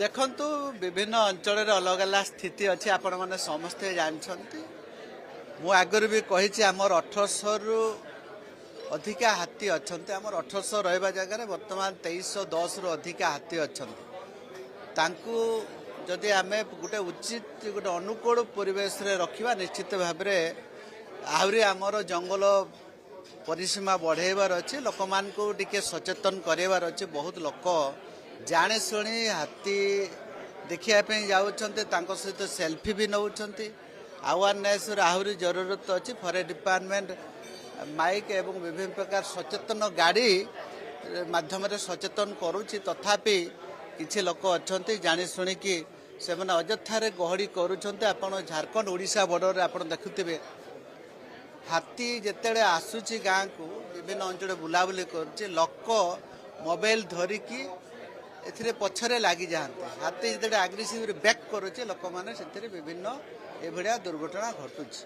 ଦେଖନ୍ତୁ, ବିଭିନ୍ନ ଅଞ୍ଚଳରେ ଅଲଗା ଅଲଗା ସ୍ଥିତି ଅଛି, ଆପଣମାନେ ସମସ୍ତେ ଜାଣିଛନ୍ତି। ମୁଁ ଆଗରୁ ବି କହିଛି, ଆମର 1800ରୁ ଅଧିକା ହାତୀ ଅଛନ୍ତି। ଆମର 1800 ରହିବା ଜାଗାରେ ବର୍ତ୍ତମାନ 2310ରୁ ଅଧିକା ହାତୀ ଅଛନ୍ତି। ତାଙ୍କୁ ଯଦି ଆମେ ଗୋଟେ ଉଚିତ, ଗୋଟେ ଅନୁକୂଳ ପରିବେଶରେ ରଖିବା, ନିଶ୍ଚିତ ଭାବରେ ଆହୁରି ଆମର ଜଙ୍ଗଲ ପରିସୀମା ବଢ଼େଇବାର ଅଛି। ଲୋକମାନଙ୍କୁ ଟିକେ ସଚେତନ କରାଇବାର ଅଛି। ବହୁତ ଲୋକ ଜାଣି ଶୁଣି ହାତୀ ଦେଖିବା ପାଇଁ ଯାଉଛନ୍ତି, ତାଙ୍କ ସହିତ ସେଲ୍ଫି ବି ନେଉଛନ୍ତି। ଆୱାରନେସ୍ର ଆହୁରି ଜରୁରତ ଅଛି। ଫରେଷ୍ଟ ଡିପାର୍ଟମେଣ୍ଟ ମାଇକ୍ ଏବଂ ବିଭିନ୍ନ ପ୍ରକାର ସଚେତନ ଗାଡ଼ି ମାଧ୍ୟମରେ ସଚେତନ କରୁଛି। ତଥାପି କିଛି ଲୋକ ଅଛନ୍ତି, ଜାଣି ଶୁଣିକି ସେମାନେ ଅଯଥାରେ ଗହଳି କରୁଛନ୍ତି। ଆପଣ ଝାଡ଼ଖଣ୍ଡ ଓଡ଼ିଶା ବର୍ଡ଼ରରେ ଆପଣ ଦେଖୁଥିବେ, ହାତୀ ଯେତେବେଳେ ଆସୁଛି ଗାଁକୁ, ବିଭିନ୍ନ ଅଞ୍ଚଳରେ ବୁଲାବୁଲି କରୁଛି, ଲୋକ ମୋବାଇଲ ଧରିକି ଏଥିରେ ପଛରେ ଲାଗିଯାଆନ୍ତି। ହାତୀ ଯେତେବେଳେ ଆଗ୍ରେସିଭରେ ବ୍ୟାକ୍ କରୁଛି, ଲୋକମାନେ ସେଥିରେ ବିଭିନ୍ନ ଏଭଳିଆ ଦୁର୍ଘଟଣା ଘଟୁଛି।